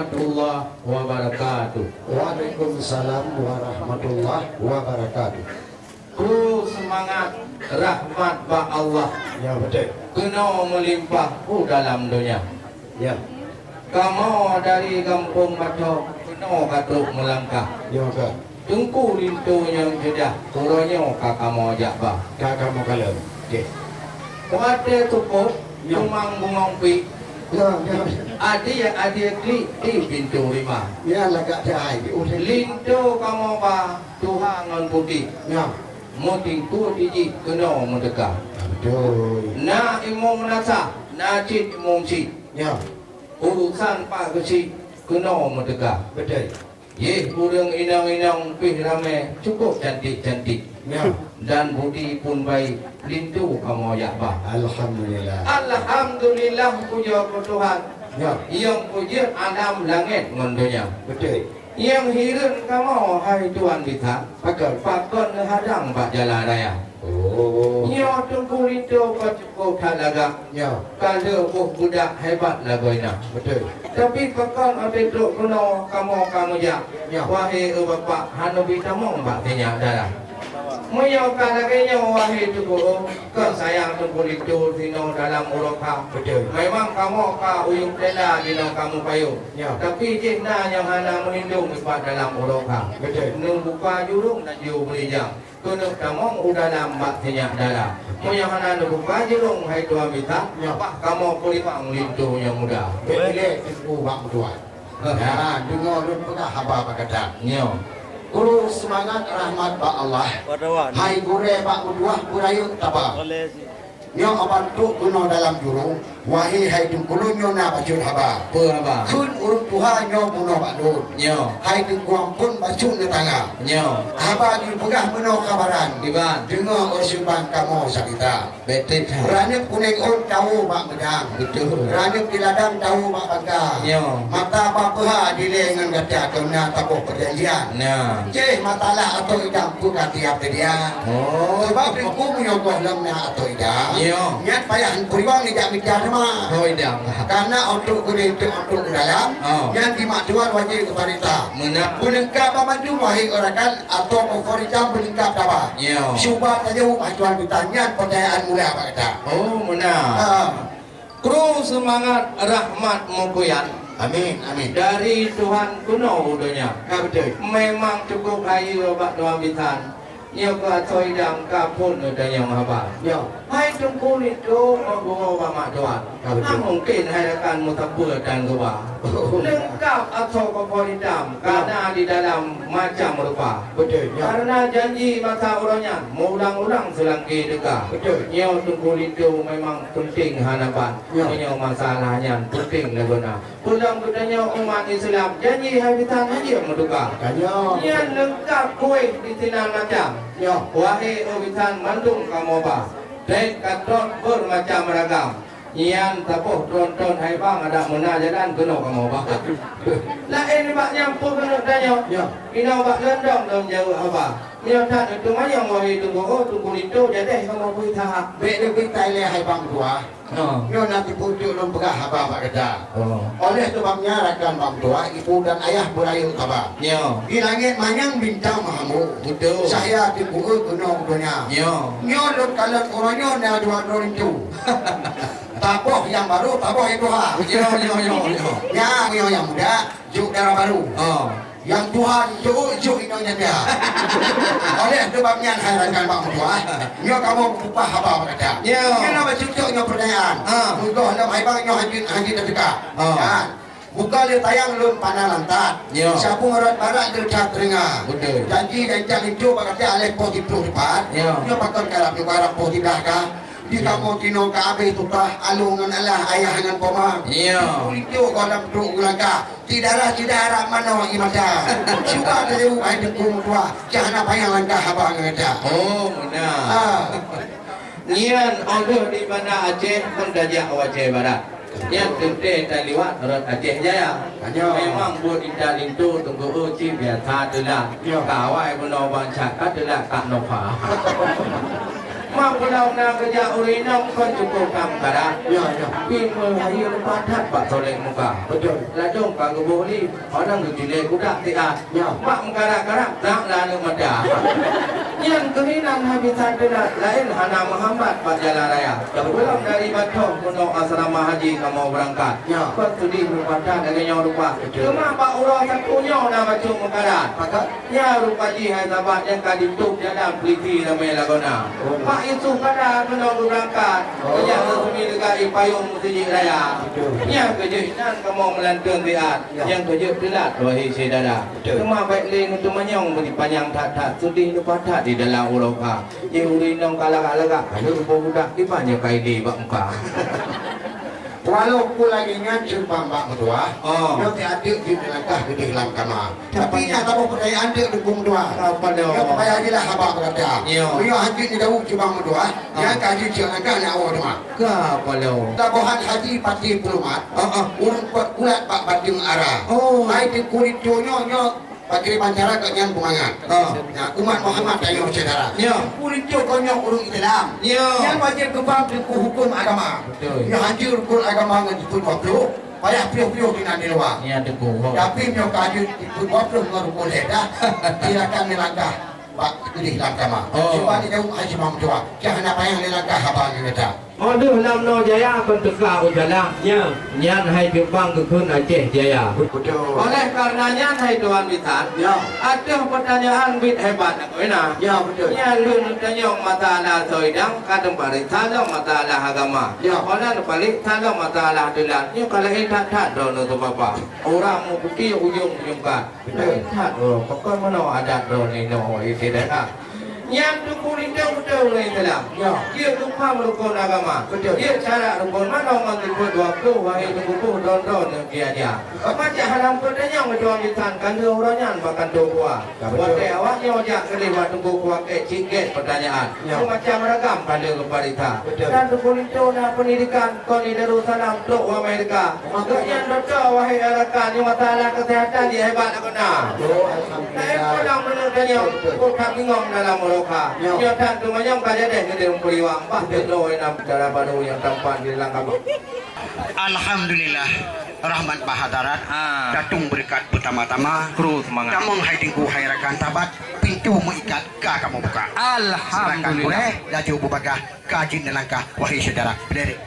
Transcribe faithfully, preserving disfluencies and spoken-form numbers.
Warahmatullahi wabarakatuh. Waalaikumsalam warahmatullahi wabarakatuh. Kru seumangat rahmat bak Allah. Ya, beutôi. Keunoe meulimpah u dalam donya. Ya. Kamoe dari Gampông Bathok keunoe ka trok meulangkah. Ya, ka. Teungku linto nyang ceudah, uroe nyoe ka kamoe jak ba. Ka kamoe kalon. Okey. Watèe teupok, ya, teumang bungong pih. Ya, ya. Adie-adie klik di pintoe rima. Ya, lagak jai di ureueng. Linto kamoe ba tuha ngon putéh. Ya. Meutingkue di jih keunoe meuteuka. Beutôi. Na imum nasah, na cit imum syiek. Ya. Urosan Pak Geuchik keunoe meuteuka. Beutôi. Yeh, ureueng inong-inong pih ramé, cukup cantik-cantik. Ya. Dan budi pun baik, linto kamoe jak ba. Alhamdulillah. Alhamdulillah, pujoe keu Tuhan. Ya. Nyang peujeuet alam langét ngon donya. Beutôi. Nyang hireuen kamoe, hai Tuan Bisan, pakon? Pakon neuhadang bak jalan raya. Oh. Nyoe Teungku Linto ka cukup that lagak. Ya. Ka lheueh boh budak hebat lagoina. Beutôi. Tapi pakon watèe trok keunoe kamoe ka meujak? Ya. Wahé e Bapak, hana neubi tamong bak sinyak darah. Meunyoe ka lagèe nyoe, wahé Teungku, keu sayang Teungku Linto sinoe dalam uroe kha. Beutôi. Memang kamoe ka uyueb tenda jinoe kamoe payong. Ya. Tapi jih na nyang hana meulindong bak dalam uroe kha. Beutôi. Neubuka jurông laju beurijang. Keuneuk tamong u dalam bak sinyak darah. Meunyoe hana neubuka jurông, hai Tuan Bisan, ya, bah kamoe peulimang linto nyang muda. Bèk ilèe Teungku bak meutuah. Ha. Ya, deungö lôn peugah haba bak gata. Nyoe. Kru seumangat rahmat bak Allah. Hai gurèe bak meutuah beurayeuk taba. Nyoe abang trok keunoe dalam jurông, wahé hai Teungku lôn nyoe na bacut haba. Peue haba? Kheun ureueng tuha nyoe bunoe bak lôn. Nyoe. Hai Teungku Ampon bacut neutanga. Nyoe. Haba jipeugah meunoe kabaran. Kiban? Deungö ôh syuban kamoe sabita. Beutôi that. Raneuk kunéng ôn tawoe bak meudang. Beutôi. Raneuk di ladang tawoe bak bangka. Nyoe. Mata bak peuha dilèe ngon gata keu na taboh peujanjian. Nah. Jéh mata lah atô idang peue ka tiab teudia. Oh. Sabab Teungku meunyoe goh lom na atô idang. Nyoe. Nyan payah peuruwang nijak mita teuma. Oh, idang. Karena untuk keuneuk untuk dalam, oh, nyan di mak tuan wajéb keu peurintah. Meunan. Beulengkap banmandum wahé rakan atô meukoridam beulengkap taba. Nyoe. Cuba tajaweueb hai Tuan Bisan nyan pertanyaan mula bak gata. Oh, meunan. Ha. Kru seumangat rahmat meukuyan. Amin, amin. Dari Tuhan keunoe u donya. Ka beutôi. Memang cukup hayeue bak Tuan Bisan. Nyoe keu atô idang ka phôn neutanyong haba. Ya. Hai Teungku Linto, meuguroe bak mak tuan. Ka beutôi. Hana mungken hai rakan meusapeue tan geuba. Oh. Leungkap atô kopo hitam, ya, ka na di dalam macam rupa. Beutôi, ya. Karena janji masa uroe nyan, meuulang-ulang seulangké teuka. Beutôi. Nyoe Teungku Linto memang peunteng hana ban. Ya. Meunyoe masalah nyan peunteng lagoena. Peue lom geutanyoe umat Islam, janji hai bisan hana meutuka. Tanyoe. Nyan leungkap kueh di sinan macam. Nyoe. Wahé bisan mandum kamoe ba. Bèk ka trok beumacam ragam. Nyan saboh tron-tron hai bang adak meuna jalan keunoe kamoe ba. Laén nibak nyan peue keuneuk tanyoe. Nyoe. Inoe bak London lôn jaweueb haba. Nyoe that teuma nyang wahé Teungku, oh, Teungku Linto jadeh kamoe beusaha. Bèk leubeh tai lé hai bang tuah. Oh. Nyoe na tipu trok lôn peugah haba bak gata. Oh. Oleh sebab nyan rakan bang tuah, ibu dan ayah beurayeuk haba. Nyoe. Di langét manyang bintang meuhambo. Beutôi. Cahya teupeuék keunoe u donya. Nyoe. Nyoe lôn kalon uroe nyoe na dua droe linto. Taboh nyang barô, taboh nyang tuha. Nyoe, nyoe, nyoe, nyoe. Nyang, nyoe nyang muda. Jok dara barô. Oh. Nyang tuha jok, jok inong nyan dia. Oleh sebab nyan hai rakan bang tuah, nyoe kamoe peupah haba bak gata. Ya. Nyoe na bacut-cut nyoe pertanyaan. Ha. Meugoh lom hai bang nyoe hanjeuet, hanjeuet teuka. Ha. Kan? Buka lé tayang lôn pana lantat. Ya. Sabong rot barat teuka teuringa. Beutôi. Janji dan jak linto bak gata alèh poh siplôh dipat. Ya. Nyoe pakon karab nyoe karab poh siblaih ka. Di kamoe tinoe ka abéh tutah, aloe ngon alah, ayah ngon poma. Ya. Linto goh lom trok u langkah. Di darah, di darah manoe i mata. Cuba teurimong hai Teungku meutuah, cah na panyang langkah haba ngon gata. Oh, meunan. Ha. Nyan óh lheueh di Banda Aceh kon tajak u Aceh Barat. Nyan teuntèe taliwat rot Aceh Jaya. Tanyoe. Memang buet intat linto Teungku, oh, cit biasa teulat. Ya. Ka awai bunoe bansa ka teulat Kak Nova. Bang pulau na geujak ureueng inong kon cukup tam karat. Ya, ya. Pi meuhayeu lumpah that bak solek muka. Betul. Ladôm ka geuboh li, orang geucilek kuda siat. Ya. Bak meukarat-karat, nak lalu mata. Nyan keuh inan habis teulat, laén hana meuhambat bak jalan raya. Ya, betul. Pulang dari Bathong, keunoe asrama haji kamoe beurangkat. Ya. Kon seudeh lumpah that lagèe nyoe rupa. Betul. Cuma bak uroe sapeue nyoe na bacut meukarat. Pakat. Nyan rupa jih hai sahabat nyang ka jitôb jalan peulisi ramè lagoena. Oh. Pak Yusuf Kada keunoe geubeurangkat. Oh. Keujak resmi deungon payong meuseujid raya. Betul. Nyan keuh jeuet inan kamoe meulanteuen siat. Ya. Nyang keuh jeuet teulat, wahé syedara. Betul. Teuma bèk lé neuteumanyong beujipanyang that-that, seudeh lumpah that di dalam uroe ka. Jih ureueng inong ka lagak-lagak, ka lheueh rupa budak, kiban nyoe ka ilé bak muka. Walaupun lagèe nyan cuba bak meutuah, oh, nyoe teuadeuek jeuet neulangkah keudeh lam kama. Tapi nyang saboh peutanyaan teuk Teungku Meutuah. Apa nyoe? Nyoe payah jeulaih haba meugata. Nyoe. Meunyoe hanjeuet neudaweueb cuba meutuah, ah, nyang ka jeuet cit langkah lam awak teuma. Ka apa nyoe? Tabohan haji pati peulumat. Ah, ah. Ureueng kuat bulat bak bandeng ara. Oh. Hai Teungku Lintô nyoe, nyoe Pakriban cara gobnyan beumangat. Oh. Nah, umat Muhammad tanyoe syedara. Ya. Teungku Lintô kon nyoe ureueng Islam. Ya. Nyan wajéb geupaham teungku hukôm agama. Betul. Nyoe hanjeuet rukôn agama ngon jipeuet dua ploh, payah piôh-piôh di nan di luwa. Ya, teungku. Oh. Tapi nyoe ka jeuet jipeuet dua ploh ngon rukôn lhèe dah, silakan neulangkah bak keudeh lam kama. Oh. Cuba dijaweueb hai si Imam Tuha. Cah hana payah neulangkah haba ngon gata. Óh lheueh lam noe jaya kon teuka u jalan. Ya. Nyan hai Jombang geukheun Aceh Jaya. Betul. Oleh karena nyan hai Tuan Bisan, ya, ateueh peutanyaan bit hebat lagoena. Ya, betul. Nyan lôn tanyong masalah soe idang, ka teuparéksa lom masalah agama. Ya. Óh lheueh neuparéksa lom masalah teulat. Nyoe ka laén that-that droeneuh teupapa. Ureueng meuputéh ujong meujungkat. Betul. Laén that, oh, pakon meunoe adat droeneuh nyoe, oh, syedara. Nyan Teungku Lintô beutôi ureueng Islam. Ya. Jeuet geupaham rukôn agama. Betul. Jeuet syarat rukôn manoe ngon sifeuet dua ploh, wahé teungku boh droe-droe nyang jia-jia. Macam hana peutanyong Tuan Bisan, ka lheueh uroe nyan bak kantô KUA. Ya, betul. Watèe awak nyoe jak keudeh bak Teungku KUA kèk cit gèt peutanyaan. Ya. Meumacam ragam ka lheueh geuparéksa. Betul. Dan Teungku Lintô na peundidikan kon di Darussalam trok u Amerika. Gobnyan dokto, wahé rakan, nyoe masalah keuseuhatan jih hebat lagoena. Oh, alhamdulillah. Laén pulang meunurot tanyoe, betul, kok that bingong dalam uroe ka. Ya. Nyoe that teumanyong ka jadeh geudeh meupeuliwang, bah, betul, jinoe nam dara barô nyang tampan di dalam kama. Alhamdulillah, rahmat bak hadarat. Ah. Datang beureukat beutama-tama. Kru seumangat. Tamong hai Teungku, hai rakan sahabat, pintoe meuikat ka kamoe buka. Alhamdulillah. Silakan boleh laju beubagah. Ka jeuet neulangkah, wahé syedara. Berdiri.